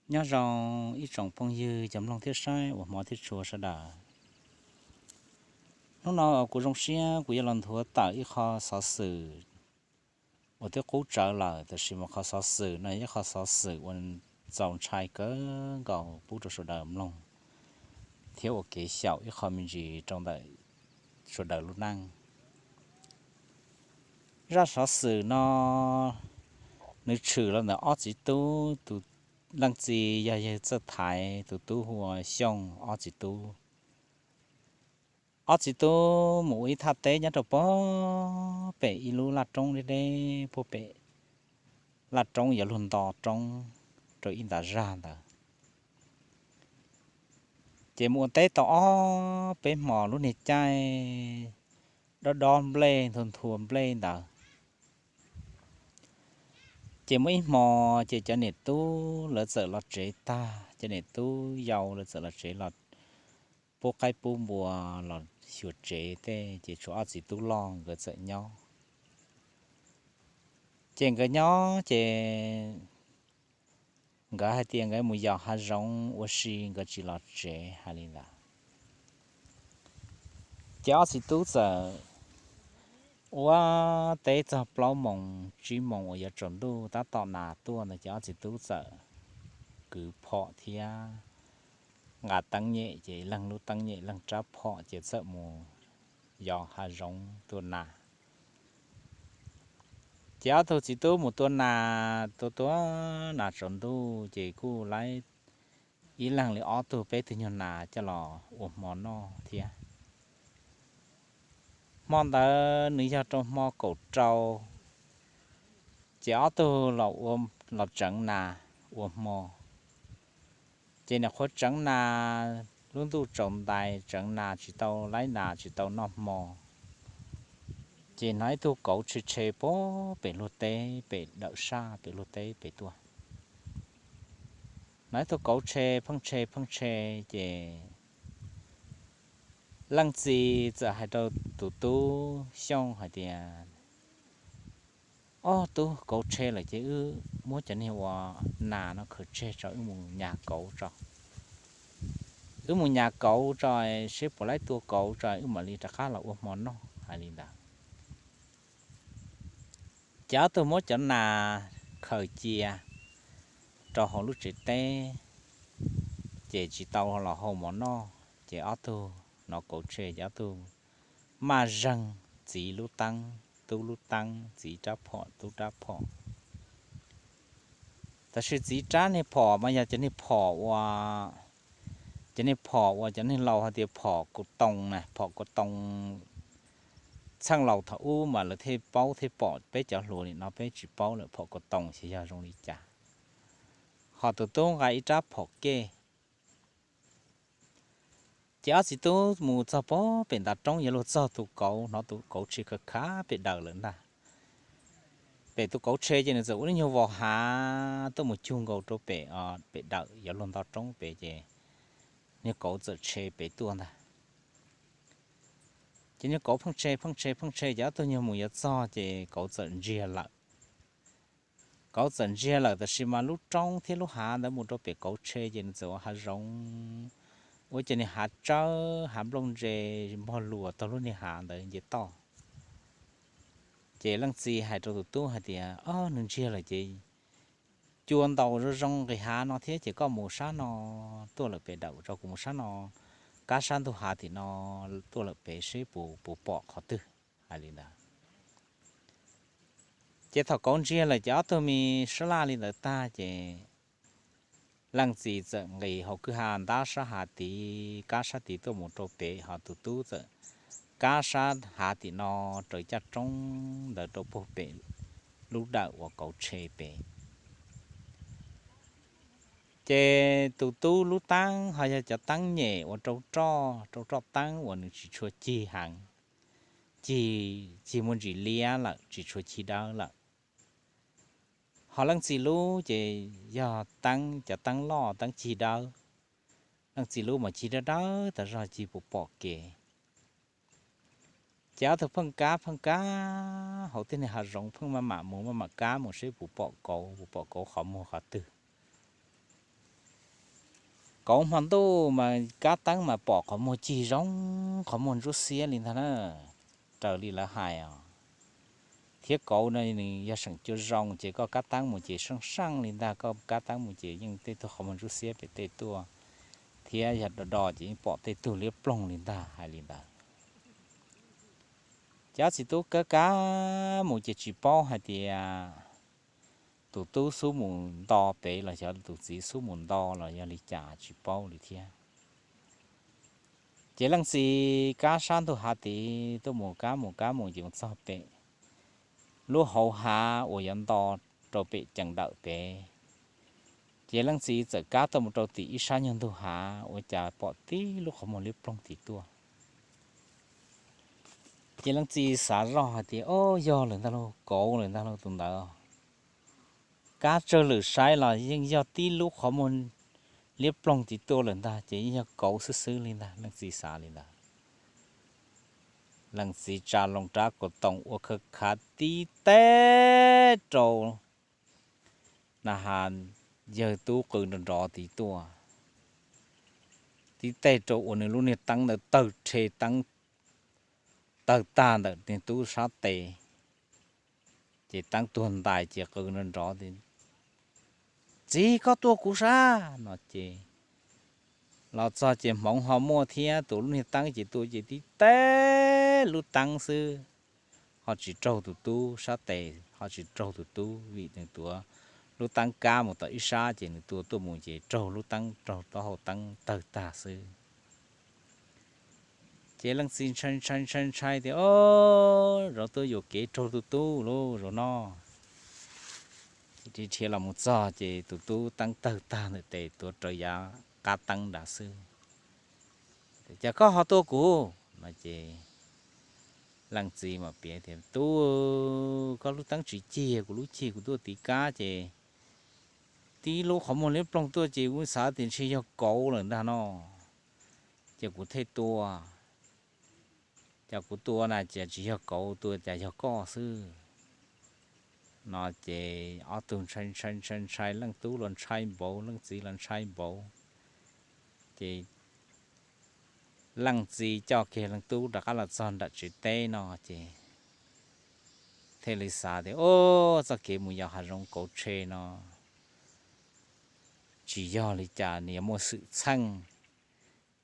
Nyob zoo ib tsoom phooj ywg cov mloog thiab saib uas hmov thiab tshua sawv daws. Hnub no kuv zoo siab kuv yuav los nthuav tawm ib qho xov xwm uas twb qub tsawv lawm, tab sis mas qhov xov xwm no yog ib qho xov xwm uas txaus ntshai kawg nkaus pub rau sawv daws mloog thiab ua kev xyaum ib qho me ntsis rau ntawm sawv daws lub neej. Zaj xov xwm no nws tshwm los ntawm ob txiv tub, tus leej txiv yog yawg Txawj Thaiv, tus tub hu ua Xyooj. Ob txiv tub, ob txiv tub mus ua ib thaj teb nyob rau pem ib lub laj roob deb deb puag pem laj roob yuav luag nto roob rau ib nta zag ntawd. Ces mus ua teb tau ob peb hmo, lub niag caij dob dob nplej nthua nthua nplej ntawd, ces muaj ib hmo ces cov niam tub lawv txawm los tsev tag, cov niam tub yau lawv txawm los tsev los pub qaib pub npua los xyuas tsev tej, ces tshuav ob txiv tub loj nkawd txawm nyob. Ces nkawd nyob ces nkawd hais tias nkawd mus yos hav zoov ua si, nkawd tsis los tsev hais li ntawd. Ces ob txiv tub txawm ua teb txog plaub moos tsib moos uas yuav tsaus ntuj tab tom nas tuaj ntawd, ces ob txiv tub txawm kwv phom thiab nqa teeb nyem, ces leej lub teeb nyem leej rab phom ces txawm mus yos hav zoov tua nas. Ces ob tug txiv tub mus tua nas, tua tua nas tsaus ntuj ces kuj laib ib leeg li ob tug peb tug nyuag nas coj los ua hmo noj thiab. Hmo ntawd nws yog rau hmo kaum rau, ces ob tug los tseev nas ua hmo. Ces nws qhuav tseev nas, lub ntuj tsaus ntais tseev nas tsis tau laib nas tsis tau noj hmo, ces hnov ib tug kauv tshe tshe puag pem luag teb pem dawm sab pem luag teb pem tuaj. Hnov ib tug kauv tshe pheej tshe pheej tshe, ces leej txiv txawm hais rau tus tub Xyooj hais tias, Ob tub, kauv tshe lawm ces wb muab cov niag ua nas no khaws tseg tso, wb mus nyas kauv tso. Wb mus nyas kauv tso, seb puas laib tua kauv tso wb mam li rov qab los ua hmo noj, hais li ntawd. Ces ob tug muab cov nas khaws cia rau hauv lub tsev teb, ces tsis tau los hau mov noj, ces ob tug hnov kauv tshe ces ob tug maj zeeg txiv lub teeb tub lub teeb, txiv rab phom tub rab phom. Tab sis txiv rab niag phom mas yog cov niag phom ua, cov niag phom uas cov niag laus hais tias phom kuv toos na, phom kuv toos. Txheej laus thaum ub mas lawv thiaj paub thiaj pom, peb cov hluas nim no peb tsis paub lawm phom kuv toos xyov yog zoo li cas. Ho tus tub nqa ib rab phom kej. Ces ob txiv tub mus txog pem ntav roob yuav luag txog tus kauv, hnov tus kauv tshe khav khav pem dawm lawm ntag. Pem tus kauv tshe ces nws txawm ua lub nyuag vos hav tuaj mus cug nkaus rau pem, pem dawm yuav luag nto roob pem ces niag kauv txawm tshe pem tuaj ntag. Ces niag kauv pheej tshe pheej tshe pheej tshe ces ob tug nyuag mus yuav txog ces kauv txawm ntsiag lawm. Kauv txawm ntsiag lawm tab sis mas lub roob thiab lub hav ntawd mus rau pem kauv tshe ces nws txawm ua hav zoov, ua cov niag hav tsawb hav nplooj ntse npog luas taug lub niag hav ntawd nce toj. Ces leej txiv hais rau tus tub hais tias, Ob, nws ntsiag lawm ces cua ntaus zoo zoo nqis hav no thiab ces koj mus sab no tuaj lawm pem dawm tso, kuv mus sab no kab sab ntug hav tim no tuaj lawm pem seb puas pom qhov twg, hais li ntawd. Ces thaum kauv ntsiag lawm ces ob tug me sab laj li ntawd tag ces leej txiv txawm nqis hauv kwj ha ntab sab hav tid kab sab tid tuaj mus rau pem, ho tus tub txawm kab sab hav tim no raws caj roob ntawd rau puag pem lub dawm uas kauv tshe pem. Ces tus tub lub teeb ho yog cov teeb nyem uas rau roj, rau roj teeb uas nws tsis tshua cig heev, cig, cig muaj ntsis liab lawm tsis tshua cig dawb lawm. Ho leej txiv lub ces yog teeb, cov teeb loj teeb cig dawb. Leej txiv lub mas cig dawb dawb tas zog cig puas pom kev. Ces ob tug pheej kab pheej kab hauv tej niag hav zoov pheej maj mam mus maj mam kab mus seb puas pom kauv, puas pom kauv qhov muag qhov twg. Kauv hmo ntuj mas kab teeb mas pom qhov muag cig zoo, qhov muag ntsuab xiab li ntag na, raws li lawv hais os. Thiab kauv no nws yog seem cua zoo ces koj kab teeb mus ces seej seej li ntag, koj kab teeb mus ces yeej tej tug qhov muag ntsuab xiab pem tej tuaj, thiab yog do do ces yeej pom tej tug liab ploog li ntag, hais li ntawd. Ces ob txiv tub kab kab mus ces tsis paub hais tias tus tub xub mus nto pem los xyov tus txiv xub mus nto los yog li cas tsis paub li thiab. Ces leej txiv kab sab ntug hav tid tuaj mus kab mus kab mus ces mus txog pem lub hauv hav uas yuav nto rau pem cees dawm pem. Ces leej txiv txawm kab tuaj mus rau tim ib sab nyuag ntug hav ua cas pom tib lub qhov muag liab ploog tim tuaj. Ces leej txiv xav zoj hais tias, o, yog lawm ntag lauj, kauv lawm ntag lauj tus ntawd. Kab tsawg lwm saib los yeej yog tib lub qhov muag liab ploog tim tuaj lawm ntag, ces yeej yog kauv xwb xwb li ntag, leej txiv xav li ntawd. Leej txiv tsa loo rab kaus toom ua khawv khav tib teg rau na has yawg tub qw nrov nrov tid tuaj, tib teg rau uas nws lub niag teeb ntawd tawg rhe teeb tawg tag ntawm niag tub sab tes. Ces teeb tuag ntais ces qw nrov nrov tias, txiv, koj tua kuv sab no ces los txog ces hmoov ho muaj thiab, tus lub niag teeb ces tua ces tib teg lub teeb xwb, ho tsis raug tus tub sab tes, ho tsis raug tus tub vim nws tuav lub teeb kab mus tom ib sab ces nws tua tuaj mus ces raug lub teeb raug taub hau teeb tawg tag xwb. Ces leej txiv ntshai ntshai ntshai ntshai tias, o, zov tuaj yuam kev raug tus tub lauj zaum no. Ces dhia los mus txog ces tus tub teeb tawg tag ntawm tes tuav rawv yav qab teeb nrad xwb. Cas koj ho tua kuv no ces leej txiv mam piav tias, tub, koj lub teeb tsis cig kuv lub cig, kuv tuaj tiv kab ces tib lub qhov muag liab ploog tuaj ces kuv xav tias ntshe yog kauv lawm ntag no, ces kuv thiaj tua. Cas kuv tua na cas tsis yog kauv tua cas yog koj xwb no ces ob tug ntshai ntshai ntshai ntshai, leej tub los ntshai npaum, leej txiv los ntshai npaum. Ces leej txiv coj kiag leej tub rov qab los txog nram tsev teb no ces thiaj li xav tias, o, txoj kev mus yos hav zoov kauv tshe no tsis yog li cas, nws yuav muaj xwm txheej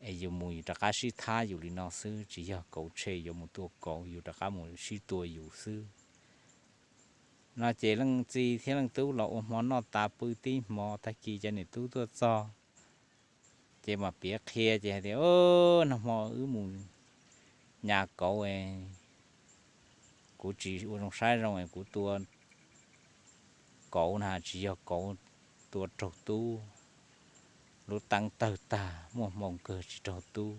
es yus mus yus rov qab sib thab yus li no xwb, tsis yog kauv tshe yuav mus tua kauv, yus rov qab mus sib tua yus xwb no ces leej txiv thiab leej tub los ua hmo noj tas pw tib hmo, tag kis cov niam tub tuaj txog ces mam piav qhia ces hais tias, nag hmo wb mus nyas kauv, kuv tsis ua zoo saib zoo es kuv tua kauv na tsis yog kauv, tua raug tub, lub teeb tawg tag muaj hmoo kawg tsis raug tub.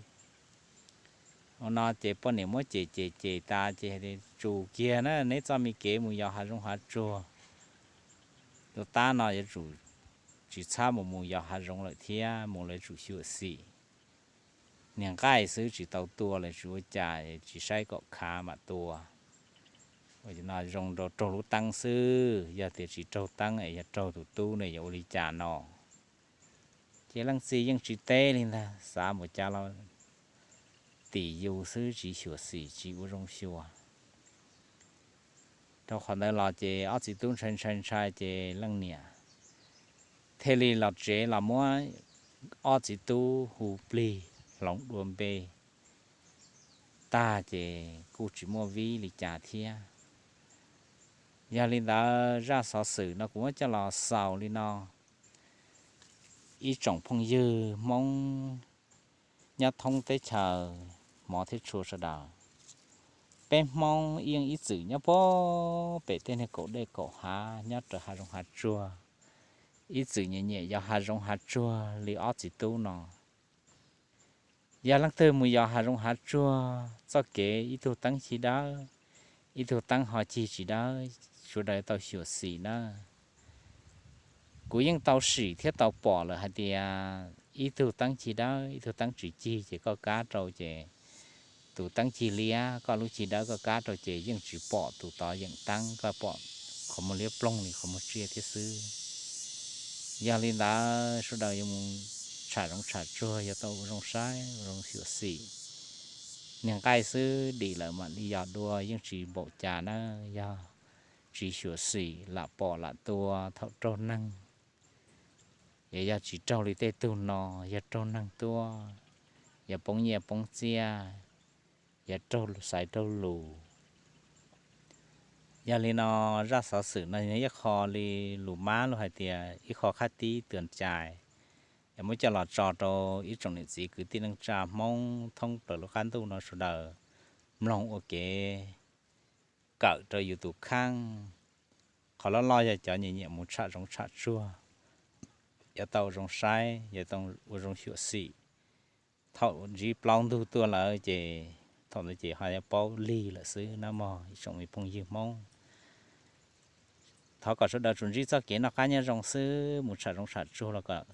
Ua no ces poj niam muab cem cem cem tas ces hais tias, tsum kiag na, neb txoj me kev mus yos hav zoov hav tsuag, tus tab no yuav tsum tsis txhob mus mus yos hav zoov lawm thiab, mus lawv tsum xyuam xim. Niag nqaij xwb tsis tau tua lawm tsis ua cas, tsis saib kom khav mam tua. Ua no zoo rau raug lub teeb xwb, yog tias tsis raug teeb es yog raug tus tub ne yuav ua li cas no. Ces leej txiv yeej tsis teb li ntag, xav npaum cas los tim yus xwb, tsis xyuam xim tsis ua zoo xyuas. Rau qhov ntawd los ces ob txiv tub ntshai ntshai ntshai ces leej niam thiaj li los tsev los muab ob txiv tub hu plig hloov dua npe tag ces kuj tsis muaj vib li cas thiab. Yog li ntawd zaj xov xwm no kuv muab coj los xaus li no. Ib tsoom phooj ywg Hmoob nyob thoob teb chaws hmov thiab tshua sawv daws, peb Hmoob yeej ib txwm nyob puag pem tej niag kaum dej kaum hav nyob raws hav zoov hav tsuag, ib txwm nyiam nyiam yos hav zoov hav tsuag li ob txiv tub no. Yog leej twg mus yos hav zoov hav tsuag txoj kev ib tug teeb cig dawb, ib tug teeb ho cig tsis dawb, sawv daws tau xyuam xim nawb. Kuv yeej tau sim thiab tau pom lawm hais tias ib tug teeb cig dawb ib tug teeb tsis cig ces koj kab rau ces tus teeb cig liab, koj lub cig dawb koj kab rau ces yeej tsis pom tus tod yeem teeb, koj pom qhov muag liab ploog li qhov muag tsiaj thiab xwb. Yog li ntawd sawv daws yuav mus tsham zoov tsham tsuag yuav tau ua zoo saib ua zoo xyuam xim. Niag nqaij xwb dim lawm mam li yog dua, yeej tsis npaum cas na. Yog tsis xyuam xim lam pom lam tua thaum raug neeg, es yog tsis raug li tej tug no, yog raug neeg tuab, yog poob nyiaj poob txiaj, yog raug xaiv raug lus. Yog li no, zaj xov xwm no yog ib qho li lus mab luag hais tias ib qho khab tib tuas cais, es muab coj los tso rau ib tsoom niam txiv kwv tij neej tsa Hmoob thoob plaws lub qab ntuj no sawv daws mloog ua kev kawm rau yus tus kheej. Qhov loj loj yog cov nyiam nyiam mus tsham zoov tsham tsuag, yuav tau zoo saib, yuav tau ua zoo xyuam xim. Thaum ntsib plaub ntug tuaj lawm ces thaum ntawd ces ho yuav paub lig lawm xwb na mog ib tsoom me phooj ywg Hmoob. Thov kom sawv daws tsuas ntsib txoj kev noj qab nyob zoo xwb, mus tsham zoov tsham tsuag los kom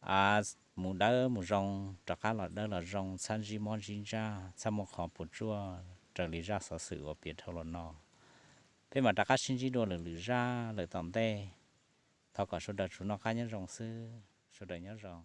mus dawb mus zoo, rov qab los dawb los zoo, txhob ntsib mob ntsib ntsaj, txhob muaj qhov puas tsuaj raws li zaj xov xwm uas piav dhau los no. Peb mam rov qab sib ntsib dua lwm lwm zaj lawm tom ntej. Thov kom sawv daws tsuas noj qab nyob zoo xwb, sawv daws nyob zoo.